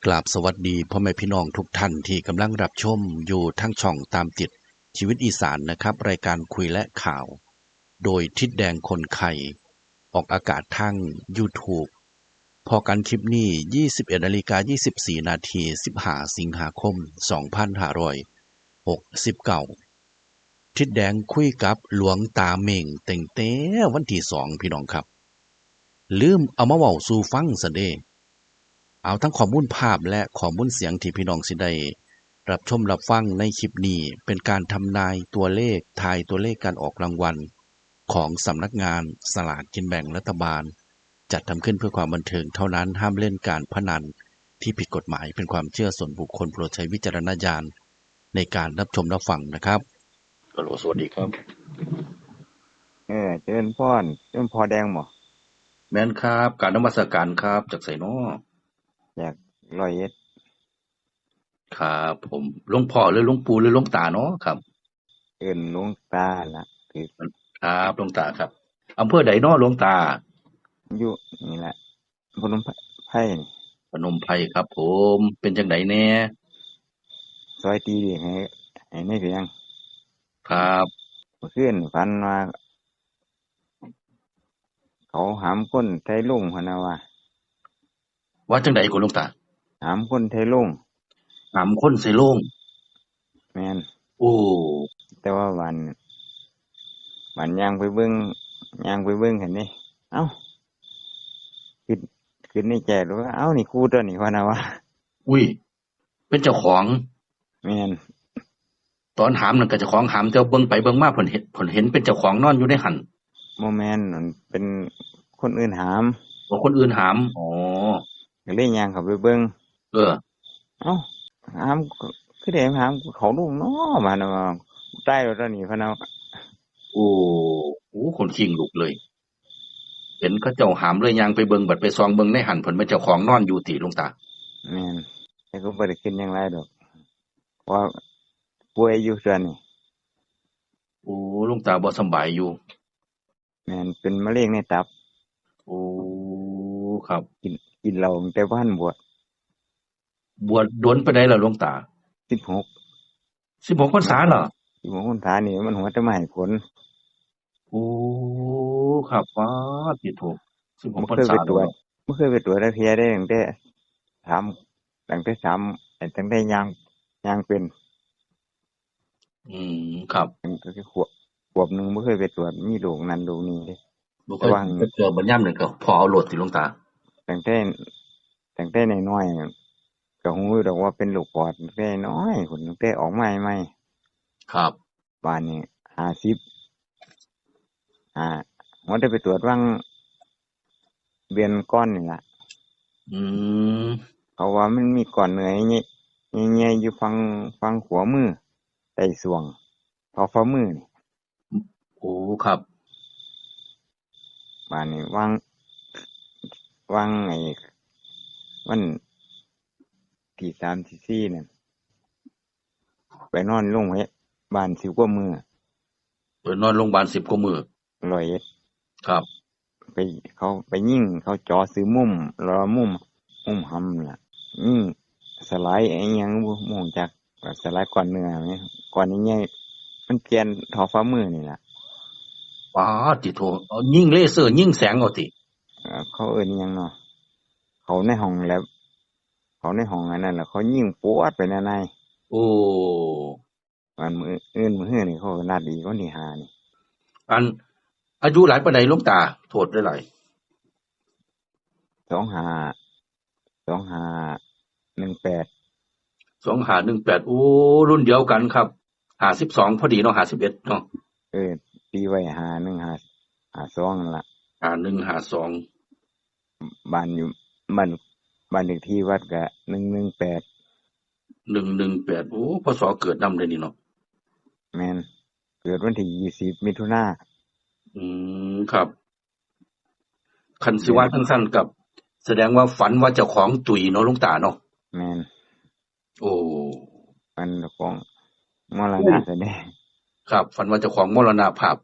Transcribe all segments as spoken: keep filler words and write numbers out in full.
กราบสวัสดีพ่อแม่พี่น้องทุกท่านที่กำลังรับชมอยู่ทางช่องตามติดชีวิตอีสานนะครับ รายการคุยและข่าว โดยทิดแดงคนไข่ ออกอากาศทาง YouTube พ้อกันคลิปนี้ ยี่สิบเอ็ดนาฬิกายี่สิบสี่นาที สิบห้าสิงหาคม สองพันห้าร้อยหกสิบเก้า ทิดแดงคุยกับหลวงตาเม่งตั้งแต่วันที่สอง พี่น้องครับ ลืมเอามาเว้าสู่ฟังซั้นเด้ เอาทั้งข้อมูลภาพและข้อมูลเสียงที่พี่น้องสิได้รับชมรับฟังในคลิปนี้ เป็นการทำนายตัวเลข ทายตัวเลขการออกรางวัลของสำนักงานสลากกินแบ่งรัฐบาล จัดทำขึ้นเพื่อความบันเทิงเท่านั้น ห้ามเล่นการพนันที่ผิดกฎหมาย เป็นความเชื่อส่วนบุคคล โปรดใช้วิจารณญาณในการรับชมรับฟังนะครับ ฮัลโหล สวัสดีครับ เออ เจริญพร เจริญพ่อแดงบ่ แม่นครับ กราบนมัสการครับ จากไสน้อ จากร้อยเอ็ด ครับผม หลวงพ่อหรือหลวงปู่หรือหลวงตาน้อครับ เอิ้นหลวงตาละ คือ ครับ หลวงตาครับ อำเภอใดน้อหลวงตา อยู่นี่แหละ พนมไพรนี่ พนมไพรครับผม เป็นจังใดแน่ ซอยตีให้ ให้ในเพียง ครับ เมื่อคืนฝันว่า เขาหามคนใส่โลงหั้นนะว่า ว่าจังใดก็หลวงตา หามคนใส่โลง หามคนใส่โลง แม่น โอ้ แต่ว่าวัน วันย่างไปเบิ่ง ย่างไปเบิ่งหั้นเด้ เอ้า คิด คิดในใจว่า เอ้า นี่กูตัวนี้หั้นนะว่า อุ้ย เป็นเจ้าของ แม่น ตอนหามนั่นก็เจ้าของหาม แต่เบิ่งไปเบิ่งมาเพิ่นเห็น เพิ่นเห็นเป็นเจ้าของนอนอยู่ในหั่น บ่แม่น มันเป็นคนอื่นหาม ว่าคนอื่นหาม อ๋อ ก็เลยย่างเข้าไปเบิ่ง เออ เอ้า หาม คือได้หามเขาโลงน้อ ว่านะว่า ตายแล้วตอนนี้ พะนะ โอ้ โอ้ ขนคิงลุกเลย เห็นเขาเจ้าหามเลยย่างไปเบิ่ง บัดไปส่องเบิ่งในหั่น เพิ่นเป็นเจ้าของนอนอยู่ติหลวงตา แม่น แต่ก็บ่ได้คิดหยังหลายดอก เพราะว่าป่วยอยู่เทื่อนี่ โอ้ หลวงตาบ่สำบายอยู่ แม่น เป็นมะเร็งในตับ โอ้ ครับ กิน กินเหล้าตั้งแต่บ่ทันบวช บวชโดนปานใดล่ะหลวงตา สิบหก สิบหกพรรษาเหรอ สิบหกพรรษานี่มันหัวแต่มาให้ผล โอ้ ครับ ป๊าด ติโถ สิบหกพรรษา บ่เคยไปตรวจ แล้วเนาะ บ่เคยไปตรวจจักเทื่อเด้ ตั้งแต่สาม ตั้งแต่สาม ตั้งแต่ย่าง ย่างเป็น อืม ครับ ตั้งแต่ขวบ ขวบหนึ่งบ่เคยไปตรวจ มีโรคนั้นโรคนี้เด้ บ่เคย แต่ว่า ไปตรวจบัดยามนั้นก็พ้อเอาโลดติหลวงตา ตั้งแต่ ตั้งแต่น้อยๆ ก็ฮู้ดอกว่าเป็นโรคปอด ตั้งแต่น้อยพุ้น ตั้งแต่ออกมาใหม่ๆ ครับ บาดนี้ ห้าสิบ อ่า ว่าได้ไปตรวจหว่างเดือนก่อนนี่ล่ะ อืม เขาว่ามันมีก้อนเนื้อใหญ่ๆ อยู่ฝั่ง ฝั่งขวามือ ใต้ส่วง เท่าฝ่ามือนี่ โอ้ ครับ บาดนี้หว่าง หว่างไอ้วันที่สามที่สี่นั่น ไปนอนโรงพยาบาลสิบกว่ามื้อ ไปนอนโรงพยาบาลสิบกว่ามื้อ ร้อยเอ็ด ครับ ไป เขาไปยิง เขาเจาะซื่อมุม แล้วมุม มุมหำล่ะ ยิงสลายไอ้หยังบ่ บ่รู้จัก แบบสลายก้อนเนื้อแหม ก้อนใหญ่ๆ มันแก่นเท่าฝ่ามือนี่ล่ะ ป๊าด ติโถ เอายิงเลเซอร์ ยิงแสงเอาติ เอ่อ เขาเอิ้นอิหยังเนาะ เข้าในห้องแล็บ เข้าในห้องอันนั้น แล้วเขายิงปวดไปในใน โอ้ วันมื้ออื่นมื้อฮือนี่เขาก็นัดอีกวันที่ห้านี่ อัน อายุหลายปานใดหลวงตา โทษหลายๆ สองห้า สองห้าหนึ่งแปด สองห้าหนึ่งแปด โอ้ รุ่นเดียวกันครับ ห้าสิบสองพอดีเนาะ ห้าสิบเอ็ดเนาะ เออ ตีไว้ห้าหนึ่งห้า ห้าสองนั่นล่ะ ห้าหนึ่งห้าสอง บ้านอยู่ บ้าน บ้านเลขที่วัดก็หนึ่งหนึ่งแปด หนึ่งหนึ่งแปด โอ้ พ.ศ. เกิดนำเลยนี่เนาะ แม่น เกิดวันที่ยี่สิบมิถุนา อืม ครับ คันสิว่าจั่งซั้นก็แสดงว่าฝันว่าเจ้าของตุยเนาะหลวงตาเนาะ แม่น โอ้ ฝันเจ้าของมรณะ โอ้ ซะเด้ ครับ ฝันว่าเจ้าของมรณภาพ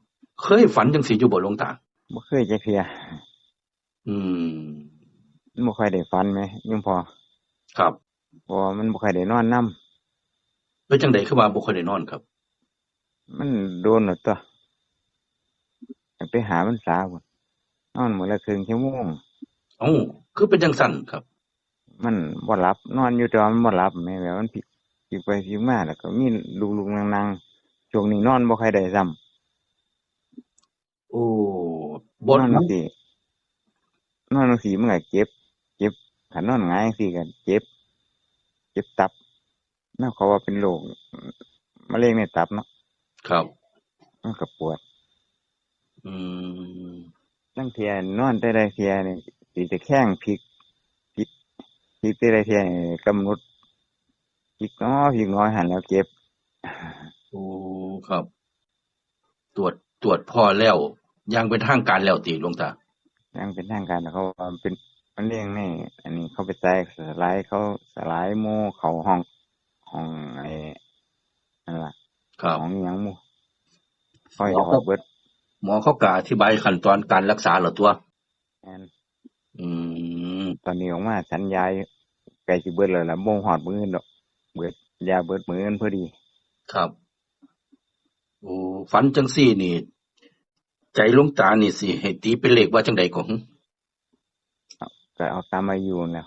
เคยฝันจั่งซี้อยู่บ่หลวงตา บ่เคยจักเทื่อ อืม มันบ่ค่อยได้ฝันแหม โยมพ่อ ครับ เพราะว่ามันบ่ค่อยได้นอนนำ เป็นจั่งใดคือว่าบ่ค่อยได้นอนครับ มันโดนแล้วตั๊ว ตั้งแต่ห้าพรรษาพุ้น นอนมื้อละครึ่งชั่วโมง เอ้า คือเป็นจั่งซั้นครับ มันบ่หลับ นอนอยู่แต่ว่ามันบ่หลับแหม แบบมันพลิก พลิกไปพลิกมา แล้วก็มีลุกๆนั่งๆ ช่วงนี้นอนบ่ค่อยได้ซ้ำ โอ้ บ่ นอนจั่งซี้ นอนจั่งซี้มันก็เจ็บ เจ็บ คันนอนหงายจั่งซี้ก็เจ็บ เจ็บตับ แล้วเขาว่าเป็นโรคมะเร็งในตับเนาะ ครับ มันก็ปวด อืม ลางเทื่อนอนแต่ละเทื่อนี่ สิตะแคงพลิก พลิก พลิกแต่ละเทื่อนี่กำหนดพลิกหนอ พลิกหนอหั่นแล้วเจ็บ โอ้ ครับ ตรวจ ตรวจพอแล้ว อย่างเป็นทางการแล้วติหลวงตา อย่างเป็นทางการแล้ว เขาว่าเป็นมะเร็งใน อันนี้เขาไปสลาย สลาย เขาสลายหมู่เข้าห้อง ห้องไอ้นั่นล่ะ ครับ ห้องอิหยังหมู่ เขาให้ หมอ ถอด เขา เบิด หมอเขาก็อธิบายขั้นตอนการรักษาแล้วตั๊ว แม่น อืม ตอนนี้ออกมาฉันยาอยู่ ใกล้สิเบิดแล้วล่ะ บ่ฮอดมื้ออื่นดอก เบิด ยาเบิดมื้ออื่นพอดี ครับ โอ้ ฝันจั่งซี้นี่ ใจหลวงตานี่สิให้ตีเป็นเลขว่าจั่งใดก่อน ก็เอาตามอายุนั่นแหล้ว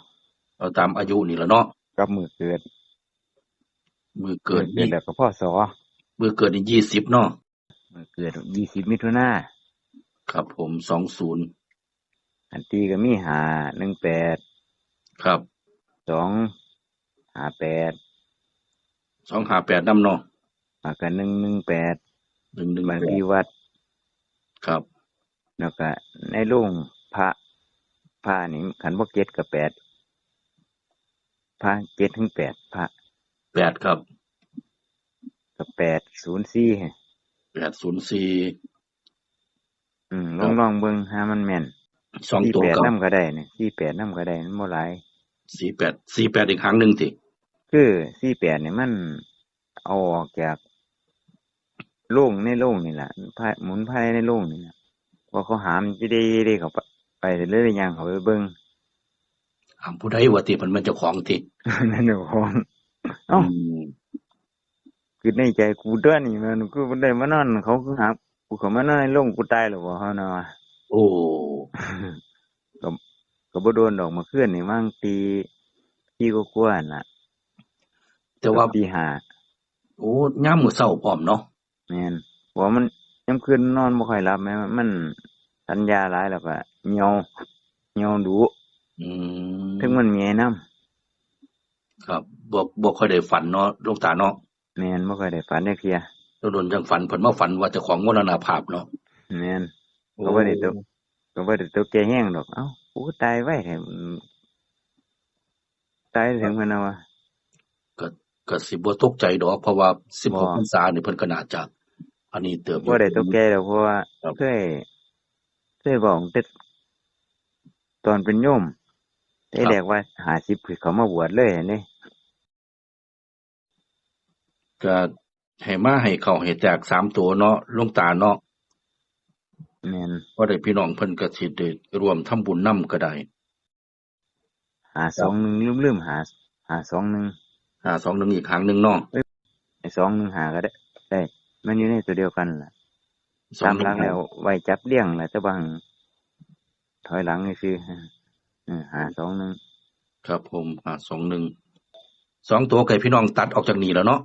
เอาตามอายุนี่แหละเนาะ กับมื้อเกิด มื้อเกิด มื้อเกิด นี่ แล้วก็ พ.ศ. มื้อเกิดนี่ ยี่สิบ เนาะ มื้อเกิด ยี่สิบ มิถุนา ครับผม สองศูนย์ อันตีก็มี ห้าหนึ่งแปด ครับ สองห้าแปด สองห้าแปด นำเนาะ แล้วก็ หนึ่งหนึ่งแปด หนึ่งหนึ่งแปด บางทีวัด ครับ แล้วก็ในโรงพระ พระนี่คันบ่เจ็ดก็แปด พระเจ็ดถึงแปด พระ แปด ครับ ก็ แปดศูนย์สี่ แปดศูนย์สี่ อืม ครับ ลอง ลองเบิ่ง หามันแม่น สองตัว สี่แปด ครับ นำก็ได้นี่ สี่แปด นำก็ได้ มันบ่หลาย สี่แปด สี่แปด อีกหางหนึ่งติ คือ สี่แปด นี่มันเอาออกจากโรง ในโรงนี่ล่ะ พา หมุนภายในโรงนี่ล่ะ เพราะเขาหามจะได้ ได้เข้าไป ไปเลย ย่างเข้าไปเบิ่ง หามผู้ใดวะติ มัน มันเจ้าของติ นั่นเจ้าของ เอ้า อืม คือในใจกูตัวนี้ มัน กูบ่ได้มานอน เขาคือหามกูเข้ามานอนในโรง กูตายแล้วบ่ เขานะวะ โอ้ ก็ ก็บ่โดนดอก เมื่อคืนนี่ วางตี ตีกว่าๆนั่นล่ะ แต่ว่า ตีห้า โอ้ ยามมื้อเช้าพร้อมเนาะ แม่น เพราะว่ามัน ยามคืนนอนบ่ค่อยหลับแหม มันสัญญาหลายแล้วก็เหี่ยว เหี่ยวดุ อืม ถึงมันเมื่อยนำ ครับ บ่ บ่ค่อยได้ฝันเนาะ หลวงตาเนาะ แม่น บ่ค่อยได้ฝันจักเทื่อ โดนๆจั่งฝัน เพิ่นมาฝันว่าเจ้าของมรณภาพเนาะ แม่น โอ้ ก็บ่ได้ตก ก็บ่ได้ตกใจแฮงดอก เอ้า กูตายไวแท้ อืม ตายถึงเพิ่นนะวะ ก็ ก็สิบ่ตกใจดอก เพราะว่า สิบหก บ่ พรรษานี่เพิ่นก็น่าจะ อันนี้เติบอยู่ บ่ได้ตกใจดอก เพราะว่า ครับ เคย เคยบอกตั้งแต่ตอนเป็นโยม แต่ ครับ แรกว่า ห้าสิบ คือเขามาบวชเลยนี่ ก็ให้มาให้เข้าให้แตกสามตัวเนาะ หลวงตาเนาะ แม่น พอได้พี่น้องเพิ่นก็สิได้ร่วมทำบุญนำก็ได้ ห้าสองหนึ่ง ลืมๆ ห้า ห้าสองหนึ่ง ห้าสองหนึ่ง อีกหางหนึ่งเนาะ เอ้ย ไอ้สองหนึ่งห้าก็ได้ ได้ มันอยู่ในตัวเดียวกันล่ะ สองหนึ่งห้า ตามหลักแล้วไว้จับเรียงแหละ แต่ว่าถอยหลังซื่อๆ เออ ห้าสองหนึ่ง ครับผม ห้าสองหนึ่ง สองตัวไก่พี่น้องตัดออกจากนี่แล้วเนาะ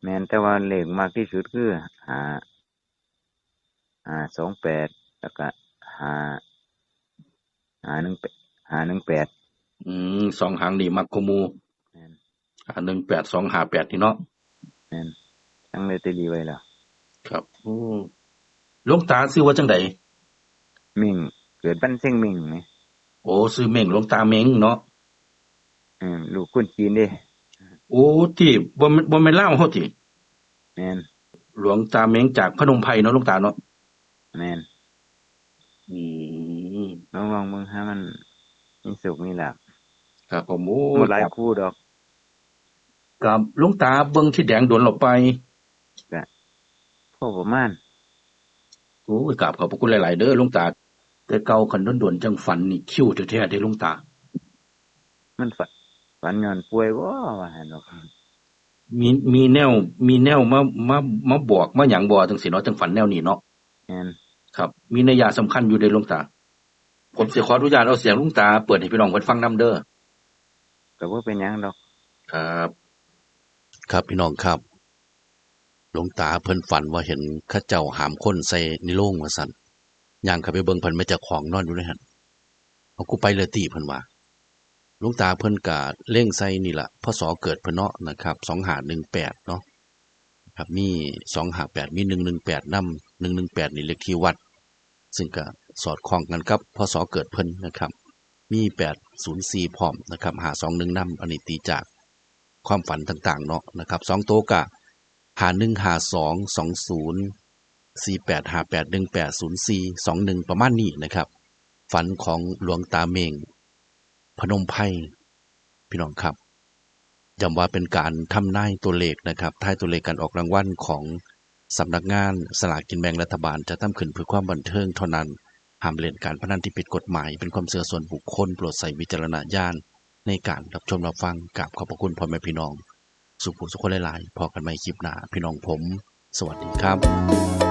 แม่น แต่ว่าเลขมากที่สุดคือ ห้า ห้าสองแปด แล้วก็ ห้า ห้าหนึ่งแปด ห้าหนึ่งแปด อืม สองหางนี่มักกว่าหมู่ แม่น ห้าหนึ่งแปด สองห้าแปด นี่เนาะ แม่น ตั้งลอตเตอรี่ไว้แล้ว ครับ โอ้ หลวงตาชื่อว่าจั่งใด เม้ง เกิดวันเซ็งเม้งนี่ โอ้ ชื่อเม้ง หลวงตาเม้งเนาะ อืม ลูกคนจีนเด้ โอ้ ที่ บ่แม่น บ่แม่นลาวเฮาติ แม่น หลวงตาเม้งจากพนมไพรเนาะ หลวงตาเนาะ แม่น อืม ลอง ลองเบิ่ง หามันมีโชคมีลาภ ครับผม โอ้ บ่หลาย ครับ คู่ดอก ครับ หลวงตาเบิ่งทิศแดงโดนแล้วไป ก็พอประมาณ โอ้ย กราบขอบพระคุณหลายๆ เด้อหลวงตา แต่เก่าคันโดนๆจั่งฝันนี่คิวแท้ๆเด้หลวงตา มันฝัน ฝันย้อนป่วยบ่ว่าหั่นดอก มีมีแนวมีแนวมามามาบอกมาหยังบ่จังซี่เนาะ จังฝันแนวนี้เนาะ แม่น ครับ มีนัยยะสำคัญอยู่เด้หลวงตา ผมสิขออนุญาตเอาเสียงหลวงตาเปิดให้พี่น้องเพิ่นฟังนำเด้อ ก็บ่เป็นหยังดอก ครับ ครับพี่น้องครับ หลวงตาเพิ่นฝันว่าเห็นเขาเจ้าหามคนใส่ในโลงว่าซั่น ย่างเข้าไปเบิ่งเพิ่นแม่นเจ้าของนอนอยู่ในหั่น เอากูไปเลยติเพิ่นว่า หลวงตาเพิ่นก็เล็งใส่นี่ล่ะ พ.ศ. เกิดเพิ่นเนาะนะครับ สองห้าหนึ่งแปด เนาะ ครับ มี สองห้าแปด มี หนึ่งหนึ่งแปด นำ หนึ่งหนึ่งแปด นี่เลขที่วัด ซึ่งก็สอดคล้องกันกับ พ.ศ. เกิดเพิ่นนะครับ มี แปดศูนย์สี่ พร้อมนะครับ ห้าสองหนึ่ง นำ อันนี้ตีจากความฝันต่างๆ เนาะนะครับ สองตัวก็ ห้าหนึ่งห้าสอง สองศูนย์ สี่แปดห้าแปด หนึ่งแปดศูนย์สี่ สองหนึ่ง ประมาณนี้นะครับ ฝันของหลวงตาเมง พนมไพร พี่น้องครับ ย้ำว่าเป็นการทำนายตัวเลขนะครับ ทายตัวเลขการออกรางวัลของสำนักงานสลากกินแบ่งรัฐบาล จัดทำขึ้นเพื่อความบันเทิงเท่านั้น ห้ามเล่นการพนันที่ผิดกฎหมาย เป็นความเชื่อส่วนบุคคล โปรดใช้วิจารณญาณในการรับชมรับฟัง กราบขอบพระคุณพ่อแม่พี่น้อง สุขผู้สุขคนหลายๆ พอกันใหม่คลิปหน้า พี่น้องผม สวัสดีครับ